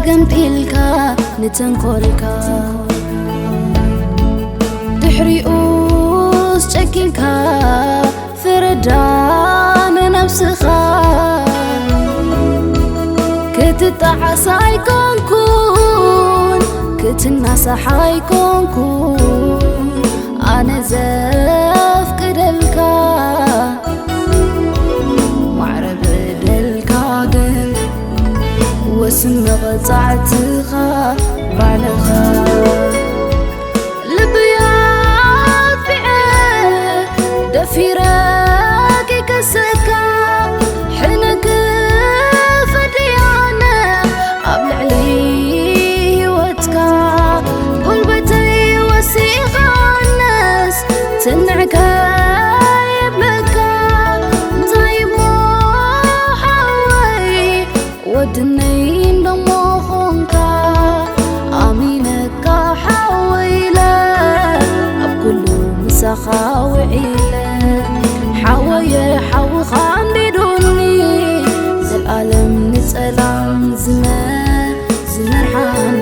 ገምጢልካ ንተንኮልካ ድሕሪኡስ ጨኪንካ ፍረዳ ንነብስኻ ክትጣዓስ ኣይኮንኩን ክትናሳሕ ኣይኮንኩን ኣነ ዘፍቅደልካ ማዕረ በደልካ ግን ወስን መቐጻዕትኻ ባዕልኻ ልብይ ኣጥፊዐ ደፊረ ከይከሰካ ሕነ ክፈድያነ ኣብ ልዕሊ ህይወትካ ጉልበተይ ወሲኻነስ ትንዕከ የብለካ እንታይ እሞ ሓወይ ወድነይ እንደሞ ኾንካ ኣሚነካ ሓወይ ኢለ ኣብ ኩሉ ምሳኻ ውዒለ ሓወየ ሓውኻ ኣንቢዱኒ ዘልኣለም ንጸላም ዝመ ዝመርሓኒ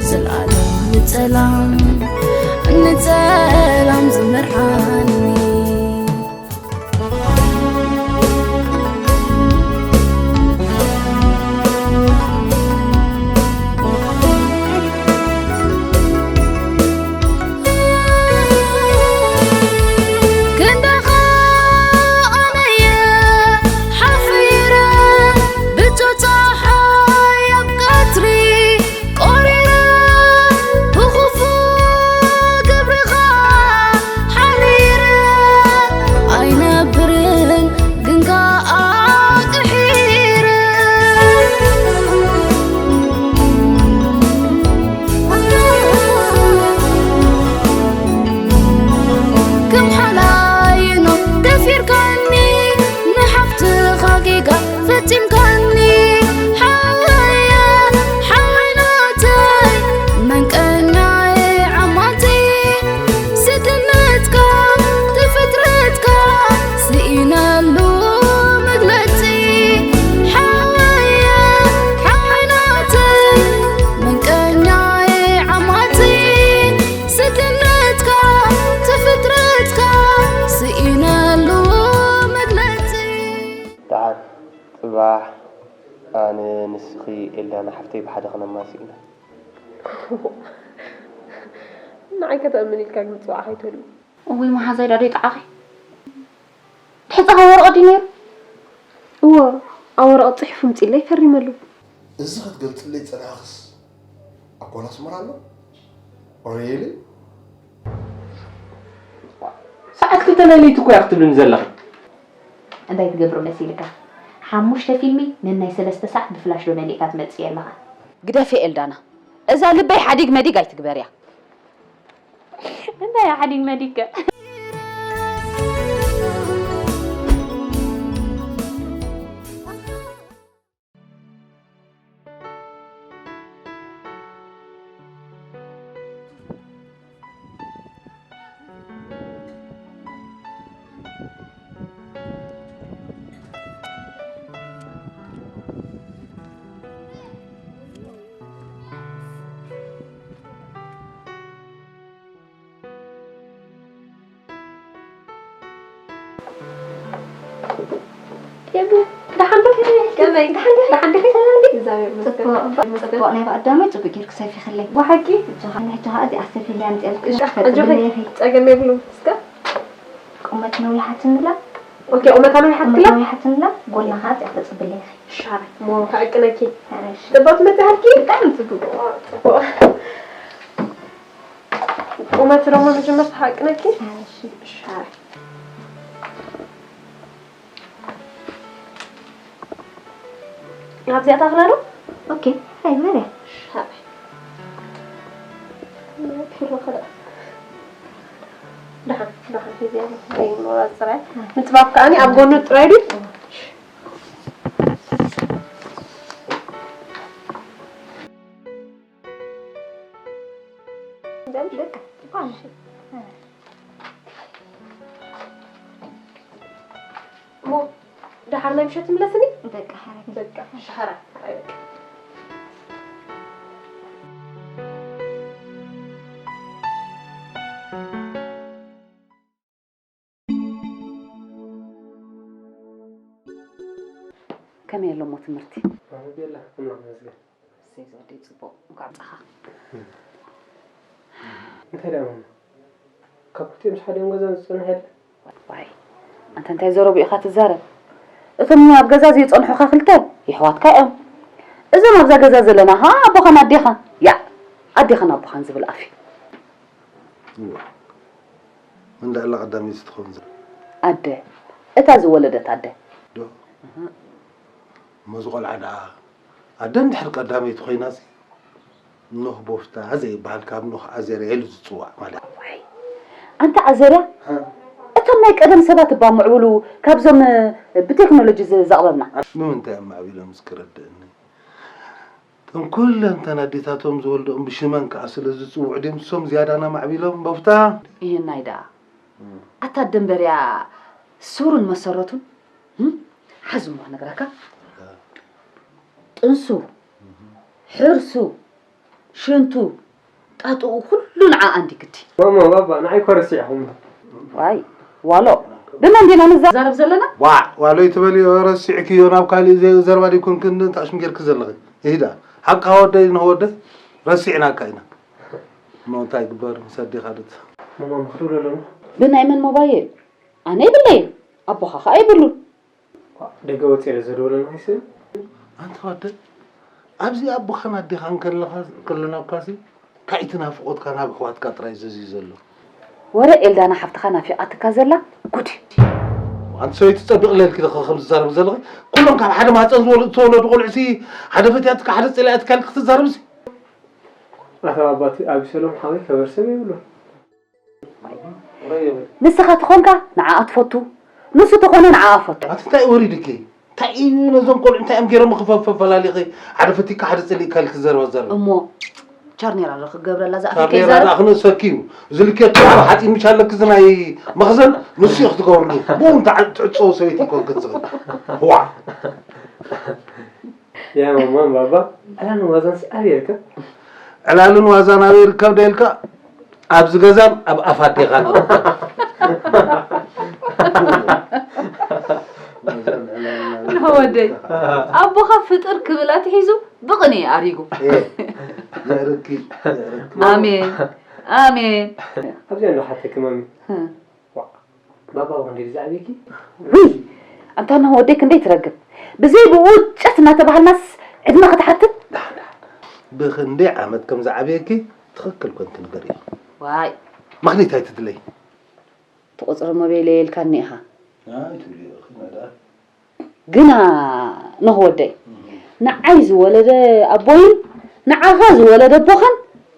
ዘልኣለም ንጸላም ንጸላም ዝመርሓኒ ክንዳኻ ኣነየ ሓፊረ ብቶ ጸሓይ ኣብ ቀትሪ ቆሪረ ብኽፉእ ግብርኻ ሓሪረ ኣይነብርን ግን ከኣ ቅሒረ ከም ሓላይኖ ደፊርካኒ ንሓፍትኻ ጌጋ ፈጺምካኒ ሓወየ ሓወይ ናተይ መንቀኛየ ዓማቲ ስድነትካ ትፍጥረትካ ስኢነሉ መግለጺ ሓወየ ሓወይ ናተይ መንቀኛየ ዓማቲ ስድነትካ ትፍጥረትካ ስኢነሉ መግለጺ ደሓር ጽባሕ ኣነ ንስኺ ኤልዳና ሓፍተይ ብሓደ ክነማሲ ኢና። ንዓይ ከተእምን ኢልካ ግን ምጽዋዕኻ ኣይትህሉ። እውይ መሓዛይ ዳዶ ይጥዓኺ። ትሕጻኻ ወረቐት ድዩ ነይሩ? እወ ኣብ ወረቐት ጽሒፉ ምጺለይ ፈሪመሉ። እዚ ክትገልጽለይ ዝጸናሕክስ ኣብ ጓል ኣስመራ ኣሎ? Really? ሰዓት ክልተ ናይ ለይቲ እኮ እያ ክትብልኒ ዘለኺ። እንታይ ትገብር መሲልካ? ሓሙሽተ ፊልሚ ነናይ ሰለስተ ሳዕ ብፍላሽ ዶ መሊእካ ትመጽእ ኣለኻ? ግደፊ ኤልዳና፣ እዛ ልበይ ሓዲግ መዲግ ኣይትግበርያ። እንታይ ሓዲግ መዲግ ከ? ቴቡ ደሓን ዶ? ከመይ? ደሓን ዲኺ? ደሓን ዲኺ? ሰላም ዲኺ? እግዚኣብሔር ይመስገን። ጽቡቕ፣ ጽቡቕ። ናይ ብኣዳመይ ጽቡቕ ጌርኪ ሰፊኽለይ። ብሓቂ? ሕጂ ኸዓ፣ ሕጂ ኸዓ እዚኣ ሰፊለይ ኣምፅኤልኪ። እሺ፣ ኣጆኺ፣ ክትጽብለይ ኢኺ። ጸገም የብሉን። እስከ ቁመት ነዊሓትኒ ኣላ። ኦኬ፣ ቁመታ ነዊሓትኪ ኣላ? ቁመት ነዊሓትኒ ኣላ። ጎና ኸዓ እዚኣ ተጽብለይ ኢኺ። እሺ፣ ሓራይ። እሞ ክዕቅነኪ። ሓራይ፣ እሺ። ጽብቕቲ መጺኣልኪ? ብጣዕሚ ጽቡቕ። ጽቡቕ። ቁመት ደሞ መጀመርታ ክዕቅነኪ። ሓራይ፣ እሺ። እሺ፣ ሓራይ። ኣብዚኣ ታኽላ ዶ? ኦኬ፣ ሃይ፣ መን እያ? ሃይ። ፒሎ ከላ። ደሓን፣ ደሓን፣ ሒዝያ፣ ዘይኖራ ጥራይ። ምጽባብ ከኣኒ ኣብ ጎኑ ጥራይ ድዩ? ደም ደቅ እሞ ደሓር ናይ ምሸት ትምለስኒ? በቃ ሓራይ። በቃ እሺ፣ ሓራይ። ኣይ፣ በቃ። ትምህርቲ። ኣነ ቤላ ኣምላኽ ይመስገን። እሰይ ዝወደይ ጽቡቕ፣ እንኳዕ መጻኻ። እንታይ ደኣ ማማ? ካብ ክልቲኦም ምስ ሓዲኦም ገዛ ዝጸንሐ የለ? ዋይ፣ ኣንተ እንታይ ዘረቡ ኢኻ ትዛረብ? እቶም ኣብ ገዛ ዘይጸንሑኻ ክልተ የሕዋትካ እዮም። እዞም ኣብዛ ገዛ ዘለና ኸኣ ኣቦኻን ኣዴኻን። ያዕ፣ ኣዴኻን ኣቦኻን ዝብል ኣፍ እዩ። እዋ፣ መን ደኣ ኣላ ቀዳመይቲ ትኸውን ዘላ? ኣደ፣ እታ ዝወለደት ኣደ። ዶ? እሞ እዚ ቆልዓ ደኣ ኣደ እንድሕር ቀዳመይቲ ኮይናሲ፣ ኖህ ቦፍታ ዘይበሃል ካብ ኖህ ኣዜርያ ኢሉ ዝጽዋዕ ማለት እዩ። ዋይ፣ ኣንታ ኣዘርያ፣ እቶም ናይ ቀደም ሰባት እባ ምዕብሉ ካብዞም ብቴክኖሎጂ ዝ- ዘቕበብና። ንምንታይ እዮም ማዕቢሎም እስኪ ረድእኒ? እቶም ኩለን እተን ኣዴታቶም ዝወልደኦም ብሽመን ከኣ ስለ ዝጽውዑ ድዮም ንሶም ዝያዳና ማዕቢሎም ቦፍታ? ይህናይ ደኣ ኣታ ደንበርያ ሱሩን መሰረቱን እም? ሓዙ እሞ ክነግረካ። ጥንሱ፣ ሕርሱ፣ ሽንቱ፣ ጣጥኡ ኩሉ ንዓኣ እንዲ ግዲ። ማማ ባባ ንዓይ እኮ ረሲዕኹም። ዋይ ዋሎ፣ ብመን ዲና ንዛረብ ዘለና? ዋዕ ዋሎ ይትበልዮ፣ ረሲዕክዮ ናብ ካሊእ ዘ- ዘረባ ደይኮንክን እንታሽም ጌርክ ዘለኺ። ይሂዳ ሓቂ ወደይ ንወደይ ረሲዕናካ ኢና። እሞ እንታይ ግበር ምስ ኣዴኻ ድት ማማ ምኽድብለሎም። ብናይ መን ሞባይል? ኣነ የብለይን፣ ኣቦኻ ኸኣ የብሉን። ደገ ወፂ ኢለ ዘደወለና ይስእል። ኣንታ ወደይ ኣብዚ ኣቦኻን ኣዴኻን ከለኻ ከለና እኳሲ እንታይ እቲ ናፍቖትካ ናብ ኣሕዋትካ ጥራይ ዘዝዩ ዘሎ? ወረ ኤልዳና ሓፍትኻ ናፊቓትካ ዘላ ጉድ። ኣንቲ ሰበይቲ ጸቢቕ ለልኪ ዶ ከምዚ ትዛረቢ ዘለኺ? ኩሎም ካብ ሓደ ማህፀን ዝወለዱ ዝተወለዱ ቆልዑሲ ሓደ ፈትያትካ ሓደ ጸሊኣትካ ኢልኪ ክትዛረብሲ? ኣታ ኣባቲ ኣቢሰሎም ሓወይ ከበር ሰብ የብሉን። ንስኻ ተኾንካ ንዓኣ ትፈቱ፣ ንሱ ተኾነ ንዓኣ ፈቱ። ኣቲ እንታይ ወሪድኪ? እንታይ እዩ ነዞም ቆልዑ እንታይ እዮም ገይሮም ክፈ- ፈፈላሊኺ ሓደ ፈቲካ ሓደ ጸሊእካ ኢልኪ ትዛረባ ዘረባ? እሞ ቻርኔራ ዶ ክገብረላ ዝኣኽል ካርኔራ ከይዛረብ? ደኣ ክነእሰኪ እዩ። እዚ ልክየት ሓፂን ምሽ ኣለኪ እዚ ናይ መኽዘን ንሱ እዩ ክትገብርሉ። ብኡ እንተ ትዕፀው ሰበይቲ ይኮንክን ዝኽእል። ዋዕ ያ ማማን ባባ ዕላን ዋዛንስ ኣበይ ይርከብ? ዕላልን ዋዛን ኣበይ ይርከብ ዶ ኢልካ? ኣብዚ ገዛን ኣብ ኣፍ ኣዴኻን ይርከብ። ንወደይ ኣቦኻ ፍጥር ክብል ኣትሒዙ ብቕኒ ኣሪጉ። የእርኪ የእርኪ ኣሜን ኣሜን። ኣብዚኣ እንዶ ሓተኪ ማሚ። ህም። ባባ ወንጌል ዝዓብየኪ? ውይ ኣንታ ንወደይ ክንደይ ትረግም። ብዘይ ብኡ ጨት እናተባህልናስ ዕድመ ክትሓትት? ብኽንደይ ዓመት ከም ዝዓብየኪ ትኽክል ኮንኪ ንገርዮ። ዋይ ምኽንያት ኣይትድለይ። ትቑፅሪ ሞቤለ የልካኒ ኢኻ። ኣይትብልዮ ኺመዳ ግና ኖህ ወደይ ንዓይ ዝወለደ ኣቦይን ንዓኻ ዝወለደ ኣቦኻን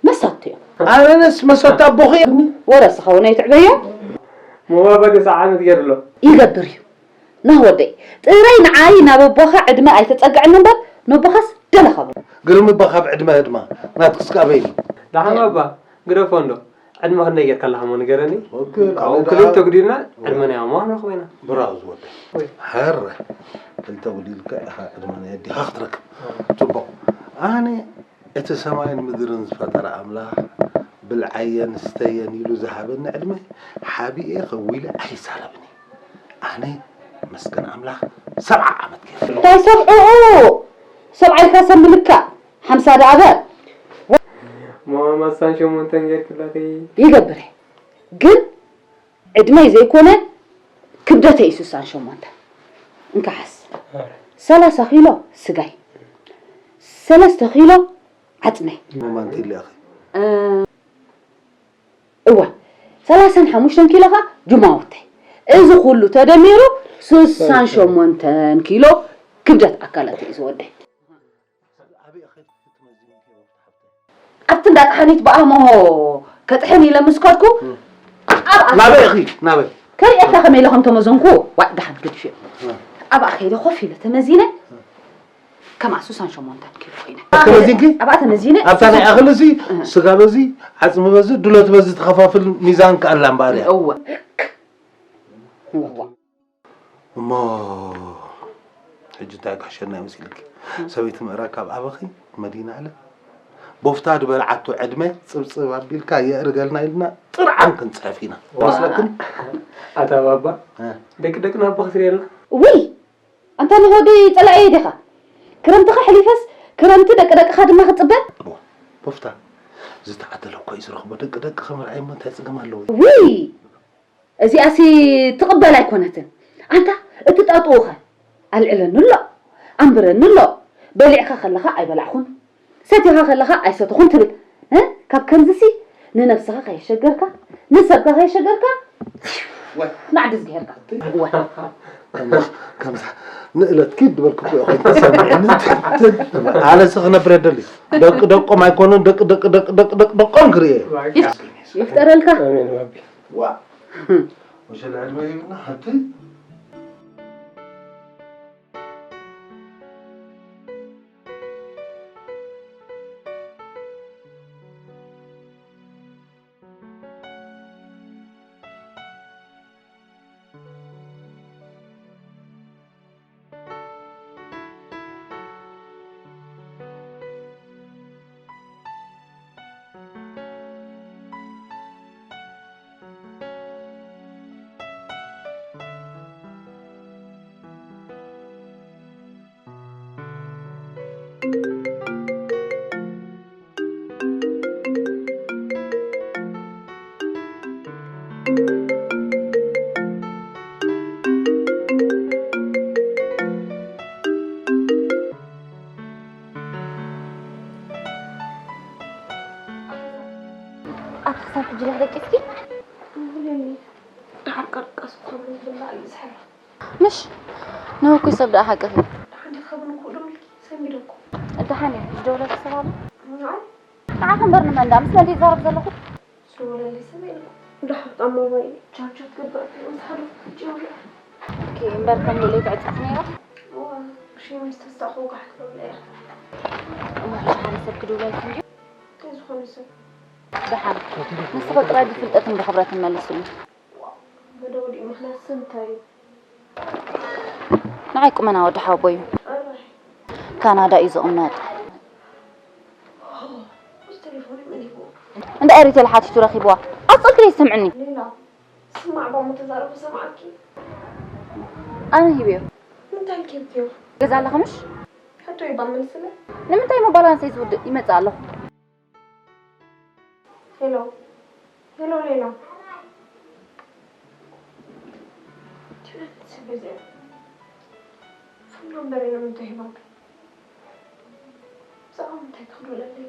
መሳቱ እዮም። ኣነስ መሰታ ኣቦኺ እየ። ወረስኻ እውን ኣይትዕበዮ። ሞባባ ተስዓ ዓመት ገይሩ ኣሎ። ይገብር እዩ። ኖህ ወደይ ጥራይ ንዓይ ናብ ኣቦኻ ዕድመ ኣይተፀግዐኒ እምበር ነቦኻስ ደለኻ በሎ። ግርም እባ ካብ ዕድመ ዕድማ ናትክስ ካበይ እዩ? ደሓን ባባ ግደፎ እንዶ። ዕድመ ክንደይ ጌርካ ኣለኻ እሞ ንገረኒ። ወግል ካብኡ ክልተ ጉዲልና ዕድመ ናይ ኣሞ ክንረኽቦ ኢና። ብራው ዝወደ ወይ። ሕረ ክልተ ጉዲልካ ኢኻ ዕድመ ናይ ኣዴኻ ክትረክብ። ጽቡቕ ኣነ እቲ ሰማይን ምድርን ዝፈጠረ ኣምላኽ ብልዓየን ስተየን ኢሉ ዝሃበኒ ዕድመ ሓቢኤ ከዊለ ኣይዛረብን እየ። ኣነ መስገን ኣምላኽ ሰብዓ ዓመት ገይረ። እንታይ ሰብዕኡ ሰብዓ ኢልካ ሰብ ምልካእ ሓምሳ ደኣ በል። ማማ ሳን ሸሞንተን ጌርክላተይ። ይገብር እየ ግን ዕድመይ ዘይኮነ ክብደተይ እዩ ስሳን ሸሞንተ። እንካሓስ ሰላሳ ኪሎ ስጋይ ሰለስተ ኪሎ ዓፅመይ ማማንቲ ኢለ ኣኺ እወ ሰላሳን ሓሙሽተን ኪሎ ኸዓ ጅማውተይ። እዚ ኩሉ ተደሚሩ ስሳን ሸሞንተን ኪሎ ክብደት ኣካላት እዩ ዝወደይ። ኣብቲ እንዳ ጠሓኒት ብኣሞ ከጥሕን ኢለ ምስ ከድኩ ኣብኣ ናበይ ኢኺ ናበይ ከርእየካ ከመይ ኢለ ከም ተመዘንኩ ዋእ ደሓን ግድፍ ኣብኣ ከይደ ኮፍ ኢለ ተመዚነ ከማሱ ሳን ሸሞንተን ኪሎ ኮይነ ተመዚንኪ ኣብኣ ተመዚነ ኣብታ ናይ ኣኽሊ እዚ ስጋ በዚ ዓፅሚ በዚ ድሎት በዚ ተኸፋፍል ሚዛን ከኣላ እምበኣር እያ እወ እወ እሞ ሕጂ እንታይ ክሕሸና ይመስልኪ ሰበይቲ ምእራግ ካብ ኣበኺ መዲና ኣለ ቦፍታ ዝበልዓቶ ዕድመ ፅብፅብ ኣቢልካ የእርገልና ኢልና ጥርዓን ክንፅሕፍ ኢና መስለክን ኣታ ባባ ደቂ ደቅና ኣቦ ክትርእየልና ውይ ኣንታ ንሆደይ ፀላኤ ዲኻ ክረምትኻ ሕሊፈስ ክረምቲ ደቂ ደቅኻ ድማ ክጽበ። እዎ፣ ቦፍታ ዝተዓደለ እኮ እዩ ዝረኽቦ። ደቂ ደቅኺ ምርዓይ እሞ እንታይ ጽገም ኣለዎ? ውይ! እዚኣሲ ትቕበል ኣይኮነትን። ኣንታ እቲ ጣጥኡኸ ኣልዕለኒ ኣሎ፣ ኣንብረኒ ኣሎ። በሊዕኻ ከለኻ ኣይበላዕኹን፣ ሰቲኻ ከለኻ ኣይሰተኹን ትብል። እ? ካብ ከምዚሲ ንነብስኻ ከየሸገርካ፣ ንሰብካ ከየሸገርካ፣ ወይ። ናዕዲ ዝግሄርካ። ወይ። ከምዛ፣ ከምዛ ንእለት ኪድ ዝበልኩ እኮ እየ ተሰሚዑኒ። ኣነስ ክነብር የደሊ። ደቂ ደቆም ኣይኮኑን፣ ደቂ፣ ደቂ፣ ደቂ፣ ደቂ፣ ደቂ ደቆም ክርኢ እየ። ይፍ-፣ ይፍጠረልካ። ኣሜን ባቢ። ዋ። ወሸለ ዕድመ ይብና፣ ሓንቲ። ኣቲ ክሳብ ሕጂ ዲኻ ደቂስኪ? እምበለኒ፣ ደሓር ቀርቀስ እኮ ምን ዝብላዕ እዩ ዝሕረቕ። ምሽ? ንህኩይ ሰብ ደኣ ሓቅኺ። ደሓን ዲኻ? ብንኩ ዶ ኢልኪ ሰሚደኩም? ደሓን እየ። ዝደወለልኪ ሰብ ኣሎ? ንዓይ? ንዓኺ እምበር ንመን ደኣ? ምስ መን ድየ ዝዛረብ ዘለኹ? ዝደወለለይ ሰብ የለን። ደሓር ኣብ ሞባይል ቻርጅ ክትገብር ምስ ሓለፍኩ ሕጂ እየ ሪኣ። ኦኬ፣ እምበር ከም ልኡለይ ትዕጸፍ ነይራ? እዋ፣ ብሽመይ ዝተስተእኹ ጋሕ ክብላ እያ። እሞ ሕጂ ሓደ ሰብ ክድውለልኪ እንድዩ? እንታይ ዝኾነ ሰብ? ደሓን። ንስኺ ጥራይ ብፍልጠትን ብኽብረትን መልስሉ። መደወሊ ምኽንያት ስም እንታይ እዩ? ንዓይ ቁመና ወዲ ሓወቦይ እዩ። ኣራይ። ካናዳ እዩ ዝቕመጥ። ኦ፣ እዚ ቴሌፎን መን ሂብዎ? እንዳ ኤሪቴል ሓቲቱ ረኺብዋ። ኣጸልኪ ዘይትሰምዕኒ። ሌላ፣ ስማዕ ባሞ ተዛረቡ ሰማዕኪ። ኣነ ሂብዮ። እንታይ ኬብትዮ? ገዛ ኣለኻ ምሽ? ሕቶ ይባል መልስለ። ንምንታይ እሞ ባላንሰይ ዝውድእ ይመጽእ ኣለኹ? ሄሎ፣ ሄሎ፣ ሌላ። ትናንት ስብ እዚኣ ፎን ናምበረይ ንምንታይ ሂባቶ? ብዛዕባ ምንታይ ትኽደለለይ?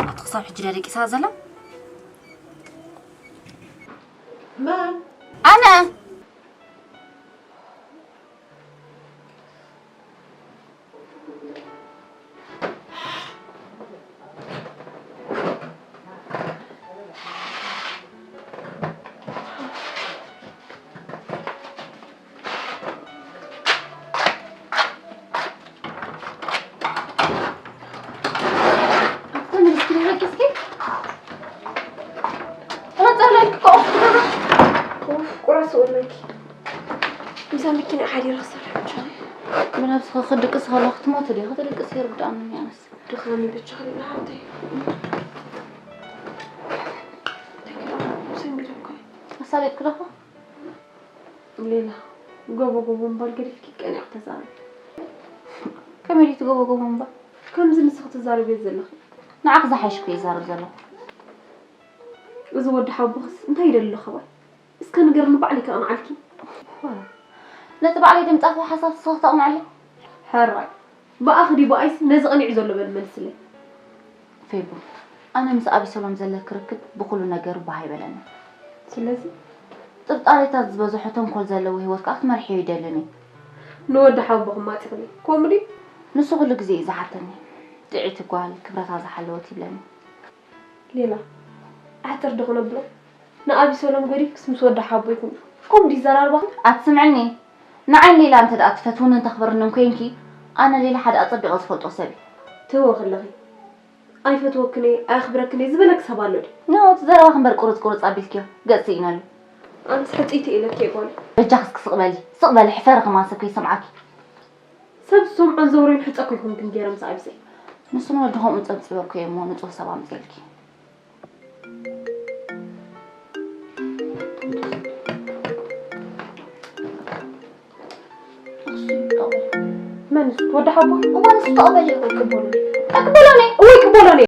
ኣቲ ክሳብ ሕጂ ድያ ደቂሳ ዘላ? መን? ኣነ። ኡፍ፣ ቁራስ ወለኪ። ምሳ መኪና ሓዲረ ክሰርሕ ብቻ። ብነብስኺ ክትድቅሲ ከለኺ ትሞቲ ዲኺ? ክትድቅሲ ይርድኣኒ ኣነስ። ድኻሚ ብቻ ክልል ሃብተይ። ተኪላ ሰንቢደ እኮ። ኣሳሊጥኪ ዶ? ሌላ፣ ጎቦ ጎቦ ምባል ገዲፍኪ ቀኒዕኪ ተዛረቢ። ከመይ ድዩ እቲ ጎቦ ጎቦ ምባል? ከምዚ ንስኺ ትዛረብዮ ዘለኺ። ንዓኺ ዝሓይሽ እኮ ይዛረብ ዘለኹ። እዚ ወዲ ሓቦኽስ እንታይ ይደሊ ኣሎ ኸባይ? እስከ ንገርኒ፣ ባዕለይ ከቕንዓልኪ። ነቲ ባዕለይ ደምጻኹ ሓሳብ ንስኺ ተቕንዕለይ? ሕራይ፣ ብኣኺ ድዩ ብኣይስ ነዚ ቀኒዑ ዘሎ በሊ መልስለይ። ፌቡ፣ ኣነ ምስ ኣቢሰሎም ዘለኪ ርክብ ብኹሉ ነገሩ ባህ ኣይበለንን። ስለዚ? ጥርጣሬታት ዝበዝሖ ተንኮል ዘለዎ ህይወት ከኣ ክትመርሕዮ ኣይደልን እየ። ንወዲ ሓቦኹም ኣጺኽኒ፣ ከምኡ ድዩ? ንሱ ኩሉ ግዜ እዩ ዝሓተኒ። ጥዕይቲ ጓል፣ ክብረታ ዝሓለወት ይብለኒ። ሌላ፣ ኣሕጽር ዶ ክነብሎ? ንኣቢሰሎም ገዲፍክስ ምስ ወዲ ሓቦይ ኩኒ። ከምኡ ድዩ ዘራርባኺ? ኣትስምዕኒ። ንዓይ ሌላ እንተ ደኣ ትፈትውንን ተኽብርንን ኮይንኪ፣ ኣነ ሌላ ሓደ ኣጸቢቐ ዝፈልጦ ሰብ እዩ። ትህወኺ ኣለኺ። ኣይፈትወክን እየ፣ ኣየኽብረክን እየ ዝበለኪ ሰብ ኣሎ ድዩ? ኖ፣ እቲ ዘረባኺ እምበር ቁርጽ ቁርጽ ኣቢልክዮ። ገጽ ስኢነሉ። ኣነስ ሕጽይቲ እየ ኢለኪ እየ ጓለይ። በጃኺ እስኪ ስቕ በሊ፣ ስቕ በሊ፣ ሕፈሪ ከማን ሰብ ከይሰምዓኪ። ሰብ ዝሰምዖን ዘውርዮን ሕጸ እኮ ይኹን ግን ገይረ ምስ ኣቢሰይ። ንሱ ንወዲ ከምኡ ጸብጺበ እኮ እየ እሞ ንጹህ ሰብ ኣምጺኤልኪ። መን ንሱ? ወዲ ሓቦ? እዋ ንሱ ተቐበልዮ። ኣይቅበሎን እየ። ኣይቅበሎን እየ። እወ ኣይቅበሎን እየ።